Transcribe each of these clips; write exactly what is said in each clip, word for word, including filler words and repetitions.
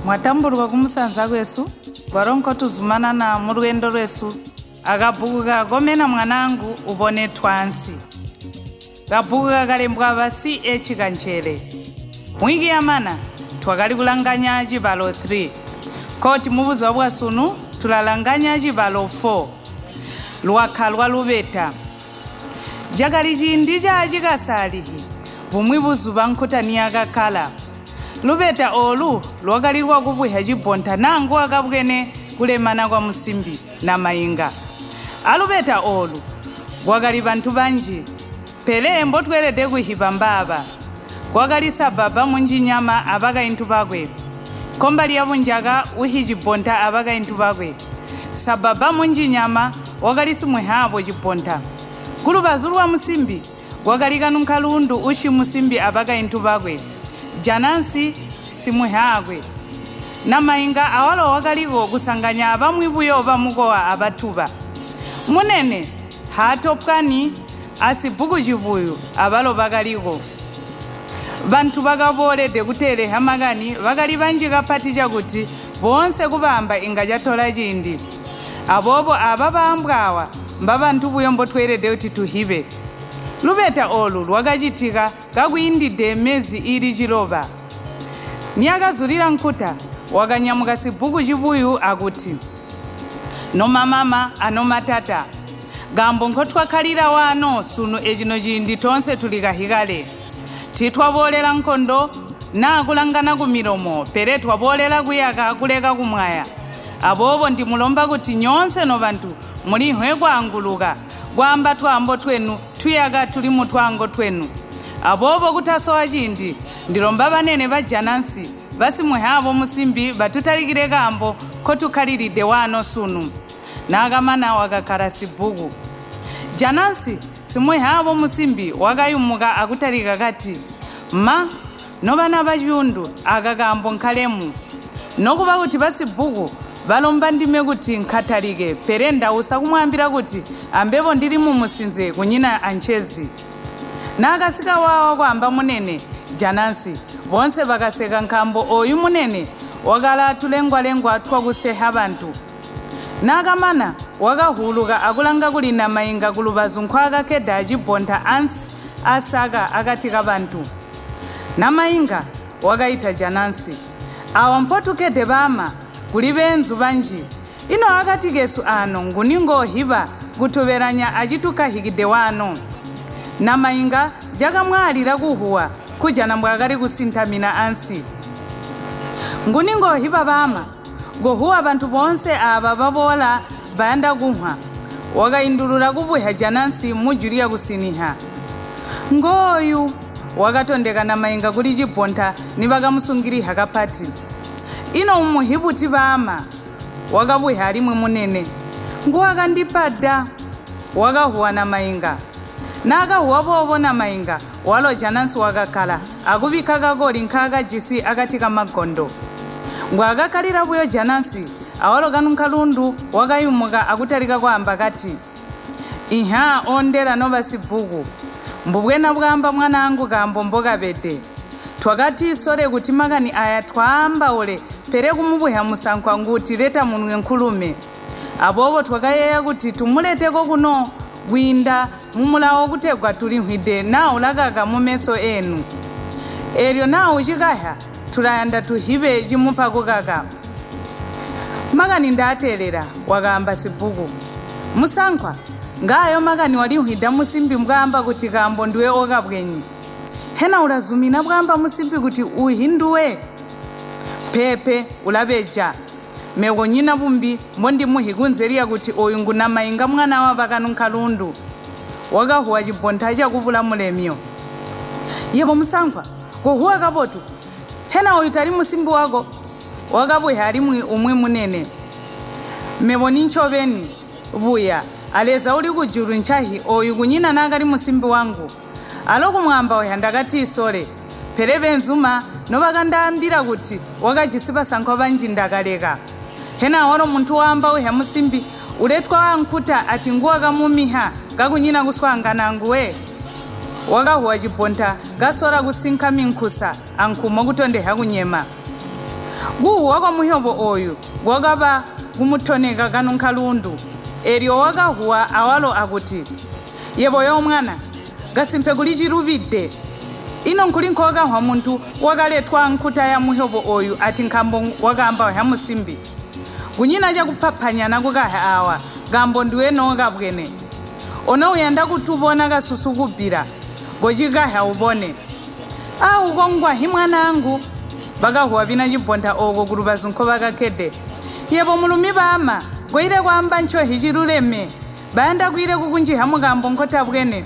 Mwatambulwa ku musanza kwesu, gwaro nkotuzumana na mu lwendo lwesu, akabhuku ka Komena Mwanangu Ubone Twansi. Kabhuku kakalembwa ŵa C H Kanchere. Wiki yamana, twakali kulanganya chibalo three. Koti mu buzwa bwa sunu, tulalanganya chibalo four. Lwakhalwa luŵeta. Jakali chindi cha chikasalihi, bumwi buzuŵa nkhuta ni yakakhala. Luŵeta olu lwakali lwakubwihya chibontha nangu wakabwene kulemana kwa musimbi na mayinga. A luŵeta olu, gwakali ŵanthu ŵanji, pele mbotwerede kuhipa mbaŵa. Kwakali sababa munjinyama aŵakayinthu ŵakwe. Komba lya bunjaka uhi chibontha aŵakayinthu ŵakwe. Sababa munjinyama wakali simwehabo chibontha. Ku lubazu lwa musimbi, gwakali kanunkha lundu ushi musimbi aŵakayinthu ŵakwe. Janansi simwehakwe. Na mayinga awalo wakaliko kusanganya ŵamwi buyo ŵamukowa aŵatuŵa. Munene, hato pwani, a sibuku chibuyu aŵalo ŵakaliko. Ŵanthu ŵakaŵolede kutere ha makani ŵakali ŵanji kapati chakuti, bonse kuŵamba inga chatora chindi. Abobo aba ŵambwawa mba ŵanthu buyo mbotwerede kuti tuhiŵe. Luŵeta olu lwakachitika kakuyindide mezi ili chiloŵa. Ni akazulira nkhuta, wakanyamuka sibuku chibuyu akuti, Noma mama, ano matata, gambo nkhotwakhalira wano sunu echino chindi tonse tuli kahikale. Titwaborera nkhondo na kulangana ku milomo, pere twaborera kuyaka kuleka kumwaya. Abobo ndimulomba kuti nyonse no ŵanthu mulinhwe kwanguluka, kwamba twambo twenu tuyaka tuli mu twango twenu. Abobo kutasowa chindi, ndilomba ŵanene ŵa Janansi, ŵasimwehavo musimbi ŵatutalikire kambo kotukhaliride wano sunu. Nakamana wakakhara sibuku. Janansi, simwehavo musimbi wakayumuka akutalika kati, Ma, no ŵana ŵa chundu aka kambo nkhalemu. Nokuŵa kuti ŵasibuku ŵalomba ndime kuti nkhatalike, pere ndawusa kumwambira kuti ambepo ndili mu msinzi kunyina anchezi. Na kasika wawa kwamba munene Janansi, bonse ŵakaseka nkambo oyu munene wakala tulengwalengwa twakuseha ŵanthu. Na kamana wakahuluka akulanga kuli na mayinga ku lubazu nkhwa kakeda chibontha ansi asaka akati ka ŵanthu. Na mayinga wakayita Janansi, awa mpotukede ŵama, kuli ŵenzu ŵanji. Ino akati kesu ano nguningo hiŵa kutuŵeranya achitukahikide wano. Na mayinga jakamwali lakuhuwa kuja nambwakali kusinthamina ansi. Nguningo hiŵa ŵama, gohuwa ŵanthu bonse aŵa ŵaŵola ŵayanda kunhwa. Wakayindulula kubwehya Janansi mu julya kusiniha. Ngoyu wakatondeka na mayinga kuli chibontha ni ŵakamusungiriha kapati. Ino umuhibuti ŵama, wakabwehya alimwe munene. Nguwakandipada, wakahuwa na mayinga. Na akahuwa bobo na mayinga, walo Janansi wakakhala akuŵika kakoli nkha kajisi akati ka magondo. Ngwa akakhalira buyo Janansi, awalo kanunkha lundu wakayumuka akutalika kwamba kati, Iha ondera no ŵasibuku, mbubwena bwamba mwanangu kambo mbokaŵede. Twakati sore kuti makani aya twamba ule pere kumubwehya musankho anguti reta munwe nkhurume. Abobo twakayeya kuti tumuleteko kuno gwinda mu mulawo kutegwa tulinhwide na ulakaka mu meso enu. Elyo nawu chikahya tulayanda tuhiŵe chimupa kukaka. Makani ndatelera, wakamba sibuku. Musankwa, ngayo makani walinhwida musimbi mbwamba kuti kambo ndiwe okabwenyi. Hena ulazumina bwamba musimbi kuti uhi nduwe? Pepe, ulabeja. Meko nyina bumbi mbo ndi muhi kunzeliya kuti uyu ngunamayi nga mwana wa ŵakanunkha lundu. Wakahuwa chibontha chakubula mulemyo. Yebo musankwa, kuhuwa kabotu. Hena uyu tali musimbi wako? Wakabwehya alimwi umwe munene. Mebo ni nchoveni, buya, aleza uli ku juru nchahi oyu kunyina nakali musimbi wangu. Alo kumwamba uya ndakati isole, pele benzuma no bakandambira kuti wakajisipa sankho banji ndakaleka. Hena waro munthu wamba uya musimbi uletwa nkhuta ati nguwa kamumiha kakunyina kuswanga nanguwe. Wakahuwa chibontha kasora kusinkha minkhusa ankhumo kutondeha kunyema. Kuhuwa kwa muhyobo uyu kwakaŵa kumutoneka kanu nkhalundu, elyo wakahuwa awalo akuti, "Yepo yo mwana, gasimpe kuli chiluŵi de. Ino nkulinkho wakahwa munthu wakalethwa nkhuta ya muhyobo uyu ati nkhambo wakamba ya musimbi? Kunyina chakuphaphanya na kukahya awa, gambo ndiwe no kabwene. Ono uyanda kutuvona kasusu kubira, ngochikahya ubone." "A uko ngwahi mwanangu," ŵakahuwa ŵina chibontha oko ku luŵazi nkho ŵakakede. "Yepo mulumiŵama, ngoyire kwamba nchohi chiluleme, ŵayanda kwire kukunjiha mukambo nkhotabwene."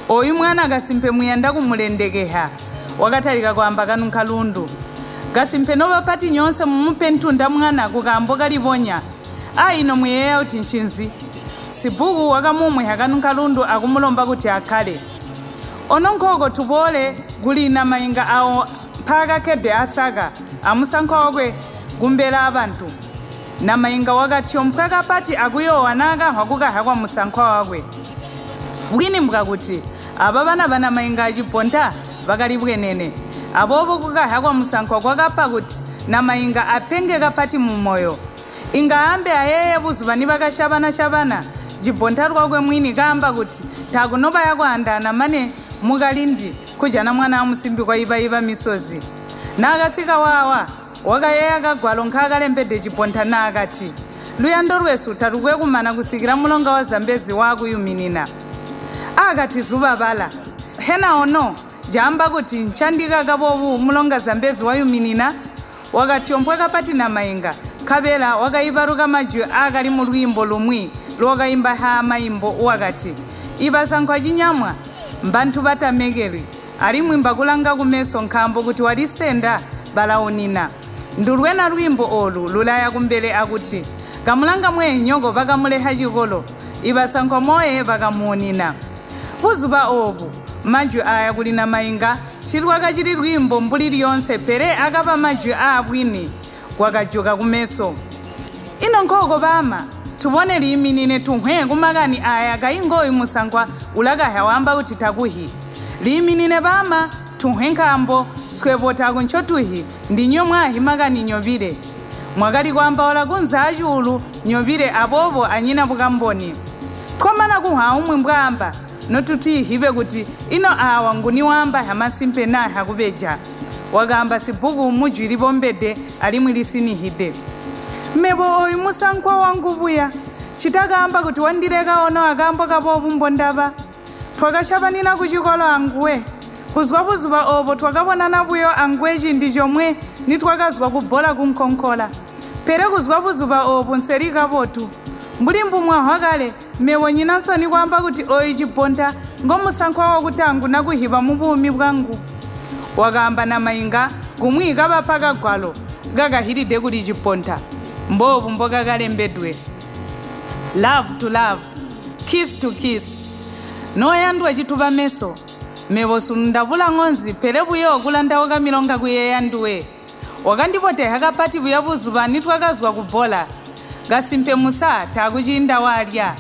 Uyu mwana gasimpe muyanda kumulendekeha, wakatalika kwamba kanu nkhalundu. Gasimpe no ŵapati nyonse mumupe ntunda mwana kukambo kaliŵonya. A ino muyeya uti nchinzi? Sibuku wakamumwihya kanu nkhalundu akumulomba kuti akhare. Ono nkhoko tubole kuli na mayinga awo mpaka kede asaka amusankho wakwe kumbela ŵanthu. Na mayinga wakatyompwa kapati akuyowa na akahwa kukahya kwa musankho wakwe. Bwini mbwakuti, apa ŵana ŵa na mayinga achiponta ŵakalibwenene. Apopo kukahya kwa musankho kwakapa kuti na mayinga apenge kapati mu moyo. Inga ambe ayeye buzuŵa ni ŵakashaŵana-shaŵana, jibonta lwakwe mwini kamba kuti, takunopa yakwandana mane mukalindi kuja na mwana wa musimbi kwa iŵa-iŵa misozi. Na akasika wawa, wakayeya kagwalo nkhakalembede jibonta na akati, luyando lwesu talukwe kumana kusikira mlonga wa zambezi wakuyuminina. Akati zuŵa ŵala. Hena ono, jamba kuti nchandika kabobu mlonga zambezi wayuminina? Wakatyompwa kapati na mayinga, nkhaŵera wakayiparuka majwi akali mu lwimbo lumwi lwakayimba ha mayimbo wakati, iŵasankho achinyamwa, mbanthu ŵatamekerwi, alimwi mbakulanga kumeso nkhambo kuti walisenda ŵalaunina. Ndulwena lwimbo olu lulaya kumbele akuti, kamulanga mwe nyoko ŵakamuleha chikolo, iŵasankho moye ŵakamuunina. Buzuŵa obu, majwi aya kuli na mayinga, thirwa kachiri lwimbo mbuli lyonse pere akapa majwi a abwini, gwakajuka ku meso. Ino nkhoko ŵama, tubone liminine tunhwe ku makani aya kayingoyi musankwa ulakahya wamba kuti takuhi. Liminine ŵama, tunhwe nkhambo, swepo taku nchotuhi, ndinyo mwahi makani nyoŵire. Mwakali kwamba ora kunza achulu nyoŵire apopo anyina bukamboni. Tkomana kuhwa umwe mbwamba, no tutiyihiŵe kuti ino awa nguniwamba ha masimpe na ha kuŵeja. Wakamba sibuku mu jwi lipombede alimwi lisinihide. Mebo oyu musankwa wangu buya, chitakamba kuti wandileka ono akambo kapopu mbondaŵa. Twakachapanina ku chikolo anguwe. Kuzwa buzuŵa opo twakawonana buyo anguwe chindi chomwe ni twakazgwa kubora kunkhonkhora. Pere kuzwa buzuŵa opo nseri kabotu. Mbuli mbu mwahwa kale, mewo nyinansoni kwamba kuti oyu chibonta ngo musankhwa wakutangu na kuhiŵa mu bumi bwangu. Wakamba na mayinga gumwi kaŵa pa kagwalo gakahilide kuli chibonta. Mbobu mbo kakalembedwe. Love to love, kiss to kiss. Noyandwa chitupa meso, mewo sunundavula ng'onzi pele buyo kulandauka milonga kuyeya nduwe. Wakandipoteha kapati buya buzuŵa ni twakazgwa kubola. Gasimpe musa takuchinda walya.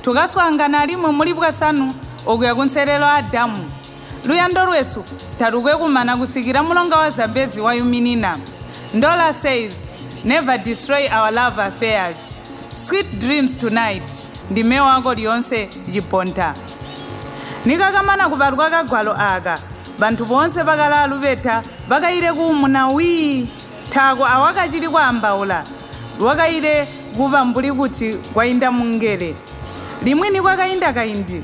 Tukaswanga nalimwe muli bwasanu ukuya ku nserero Adamu. Luyando lwesu talukwe kumana kusikira mlonga wa zambezi wayuminina. Ndola says, never destroy our love affairs. Sweet dreams tonight. Ndime wako lyonse jibonta. Nikakamana kubarwa kagwalo aka, banthu bonse bakala luŵeta bakayire kuwumuna wii, thako awa kachili kwambaula, wakayire kuŵa mbuli kuti kwayinda mungere. Limwini kwakayinda kayindi,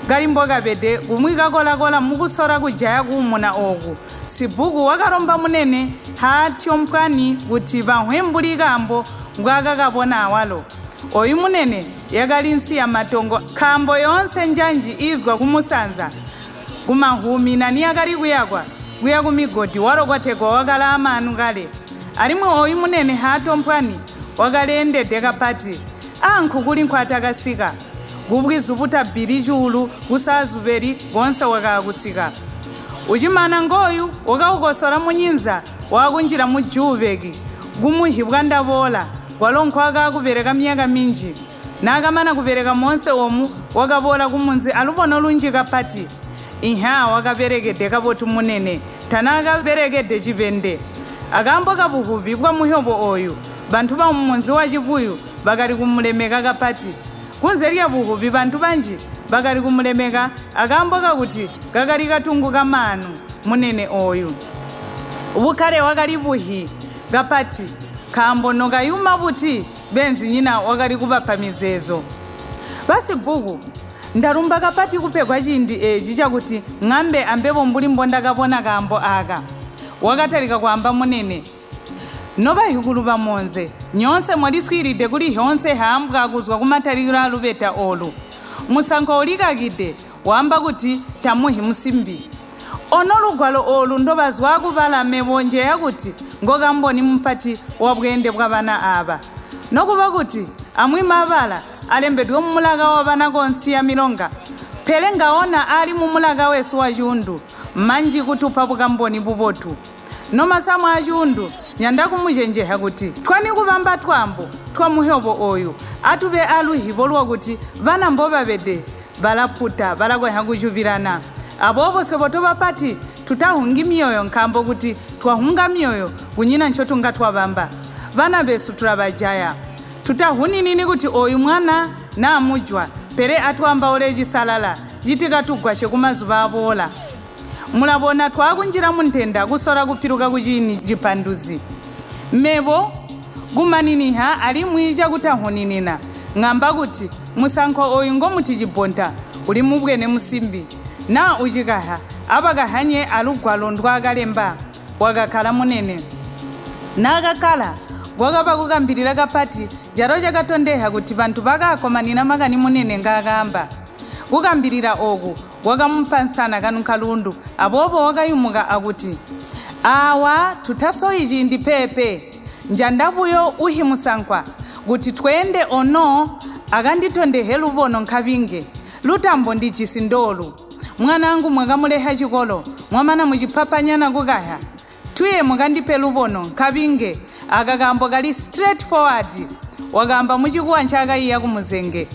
kalimbo kabede kumwi kakorakora mukusora kujaya kuwumuna oku, sibuku wakaromba munene ha tyompwani kuti ŵahwe mbuli kambo ngwakakabona awalo. Oyu munene yakali nsi ya matongo, khambo yonse njanji izgwa kumusanza, ku mahumi na ni yakali kuyakwa, kuya ku migodi waro kwathegwa wakala amanu kale. Alimwe oyu munene hatompwani wakalendede kapati, ankhu kuli nkhwata kasika, gubwi zuputa bili chulu kusazuŵeri gonse wakakusika. Uchimana ngoyu wakawukosora mu nyinza wakunjira mu juŵeki, gumuhibwa ndabora, walo nkhwaka kupereka myaka minji. Nakamana kupereka monse omu, wakaŵora ku munzi alupono lunji kapati. Inya wakaperekede kabotu munene, tanakaperekede chipende. Akambo ka buhubi bwa muhyobo oyu, ŵanthu ŵa mu munzi wa Chipuyu ŵakali kumulemeka kapati. Kunze lya buhubi ŵanthu ŵanji ŵakali kumulemeka akambo kakuti kakali katungu ka manu munene oyu. Ubukhare wakali buhi kapati, khambo no kayuma buti benzi nyina wakali kuŵapa mizezo. Basi buku, ndarumba kapati kupegwa chindi echi chakuti ng'ambe ambepo mbuli mbo ndakapona kambo aka. Wakatalika kwamba munene. No ŵahikulu ŵamonse, nyonse mwaliswiride kuli hyonse hambwa kuzwa ku matalikiro a luŵeta olu. Musankho ulikakide wamba kuti tamuhi musimbi. Ono lugwalo olu ndo ŵazwaku ŵala mebo njeya kuti ngo kamboni mupati wa bwende bwa ŵana aŵa. No kuŵa kuti amwima ŵala alembedwe mu muraka wa ŵanakonsi ya milonga, pele ngawona ali mu muraka wesu wa chundu, manji kutupa bukamboni bubotu. No masamu a chundu nyanda kumujenjeha kuti twani kubamba twambo twa muhyobo oyu, atuŵe aluhibo lwakuti ŵana mbo ŵaŵede ŵalaputa ŵalakwenha kujuvirana. Apopo swe poto ŵapati tutahungi myoyo nkhambo kuti twahunga myoyo kunyina ncho tungatwabamba. Ŵana ŵesu tulaŵajaya. Tutahuninini kuti oyu mwana namujwa, pere atwamba uleji salala, jitika tugwashe ku mazuŵa aŵola. Mulabona twakunjira mu nthenda kusora kupiruka ku chini chipanduzi. Mebo, gumaniniha alimwi chakutahuninina, ng'amba kuti musankho uyu ngo muti chibonta uli mubwene musimbi, na uchikaha apakahanye alugwalo ndwakalemba wakakhala munene. Nakakhala, gwakapa kukambilira kapati, charo chakatondeha kuti ŵanthu ŵakakomanira makani munene ngakamba. Kukambilira oku, wakamupansana kanu kalundu, apopo wakayumuka akuti, awa tutasoyi chindi pepe. Njandapuyo uhi musankwa kuti twende ono akanditondehe lubono nkhaŵinge. Lutambo ndi jisi ndolu. Mwanangu mwakamuleha chikolo, mwamana muchiphapanyana kukaya. Tuye mukandipe lubono nkhaŵinge. Aka kambo kali straight forward. Wakamba muchikuwa nchaka iya kumuzenge.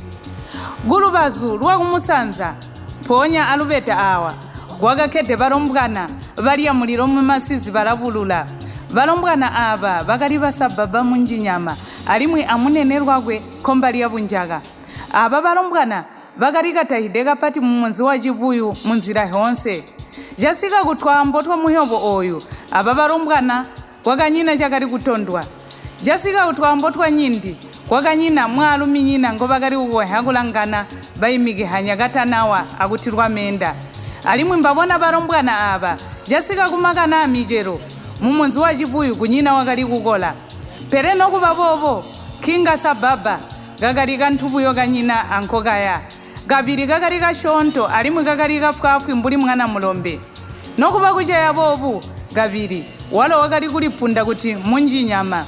Gulubazu lwa kumusanza, mphonya alubeta awa, gwakakhede ŵarombwana ŵalya muliro mu masizi ŵalabulula. Ŵarombwana aŵa ŵakali ŵasababa mu njinyama, alimwi amunene lwakwe khomba lya bunjaka. Aŵa ŵarombwana ŵakali katahide kapati mu munzi wa chipuyu mu nzira yonse. Jasika ku twambo twa muyobo oyu, aŵa ŵarombwana kwakanyina chakali kutondwa. Jasika utwambo twa nyindi, kwakanyina mwaluminyina ngo ŵakali kukonkha kulangana ŵayimikihanya katanawa akuti lwamenda. Alimwi mbabona ŵarombwana aŵa, jasika kumakana michero, mu munzi wa chipuyu kunyina wakali kukola. Pere no kuŵa bobo, khinga sababa, gakali kanthupuyo kanyina ankho kaya. Kabiri kakali kashonto alimwi kakali kafwafwi mbuli mwana murombe. No kuŵa kuchaya bobu kabiri, walo wakali kulipunda kuti munji nyama.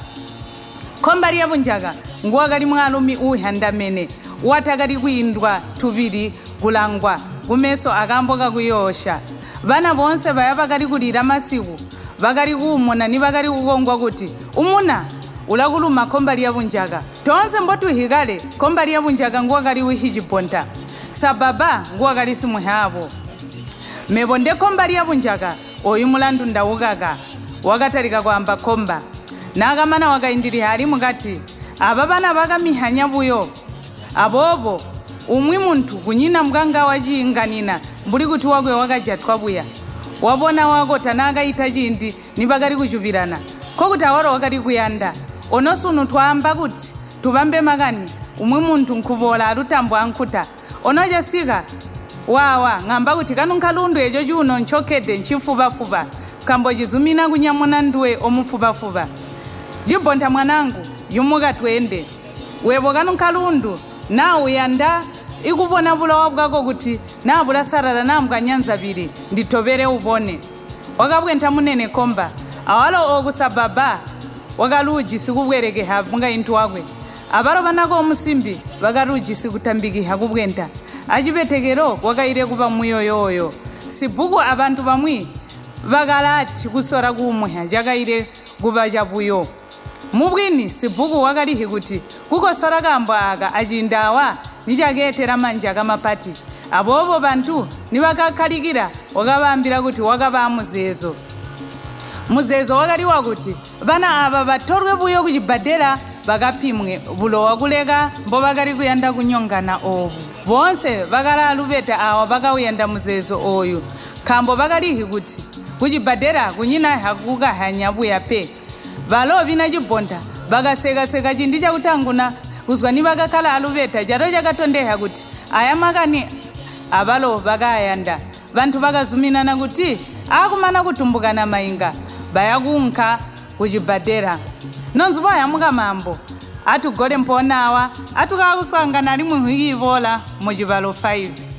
Khomba lya bunjaka nguwakali mwalumi uhya ndamene, watakali kwindwa tuŵiri gulangwa ku meso akambo kakuyosha. Ŵana bonse ŵaya ŵakali kulira masiku, ŵakali kuwumona ni ŵakali kukongwa kuti, umuna ulakuluma khomba lya bunjaka. Tonse mbo tuhi kale, khomba lya bunjaka nguwakali wihi chibonta. Sababa nguwakali simuhyapo. Mebo nde khomba lya bunjaka, oyu mulandu ndawukaka. Wakatalika kwamba khomba. Nakamana wakayindiriha ali mukati, apa ŵana ŵakamihanya buyo. Apopo, umwi munthu kunyina mukanga wachiyinganina, mbuli kuti wakwe wakajathwa buya. Wabona wako tanakayita chindi, ni ŵakali kuchuŵirana, ko kuti awaro wakali kuyanda. Ono sunu twamba kuti tuŵambe makani, umwe munthu nkhuŵola lutambo ankhuta. Ono chasika wawa ng'amba kuti kanu nkhalundu icho chuno nchokhede nchifupafupa, kambo chizumina kunyamuna nduwe omufupafupa. Chibontha mwanangu, yumuka twende. Wepo kanu nkhalundu, nawu yanda, ikupona bulawa bwako kuti nabula sarara namka nyanza pili, ndithopere upone. Wakabwentha munene khomba, awalo okusababa, wakaluji sikubwerekeha mungayinthu wakwe. Abalo banako umusimbi, ŵakaluji sikutambikiha kubwentha. Achipetekero wakayire kuŵa muyoyoyo. Sibuku abantu bamwi ŵakalati kusora kumwe chakayire kuŵa chapuyo. Mubwini, Sibuku wakalihi kuti kukosora kambo aka achinda awa ni chakete la manja kamapati. Apopo pantu ni ŵakakhalikira wakaŵambira kuti wakaŵa muzezo. Muzezo wakali wakuti ŵana aŵa ŵatorwe kuyo ku chibadera ŵakapimwe, ulo wakuleka mbo ŵakali kuyanda kunyongana owu. Wonse ŵakali ŵaluŵeta awa ŵakawuyenda muzezo uyu, nkhamba ŵakalihi kuti ku chibadera kunyina hakukahanya buya pe. Ŵaloŵi na chibonda ŵakasekaseka chindi chakutanguna kuzwa ni ŵakakhala ŵaluŵeta chato chakatondeha kuti aya makani aŵalo ŵakayanda. Ŵanthu ŵakazuminana kuti akumana kutumbukana mayinga ŵayakunkha ku chibadera. Nonzbo yamuka mambo, atugole mponawa atukakuswanga na limwe hwiki ivola mu chibalo five.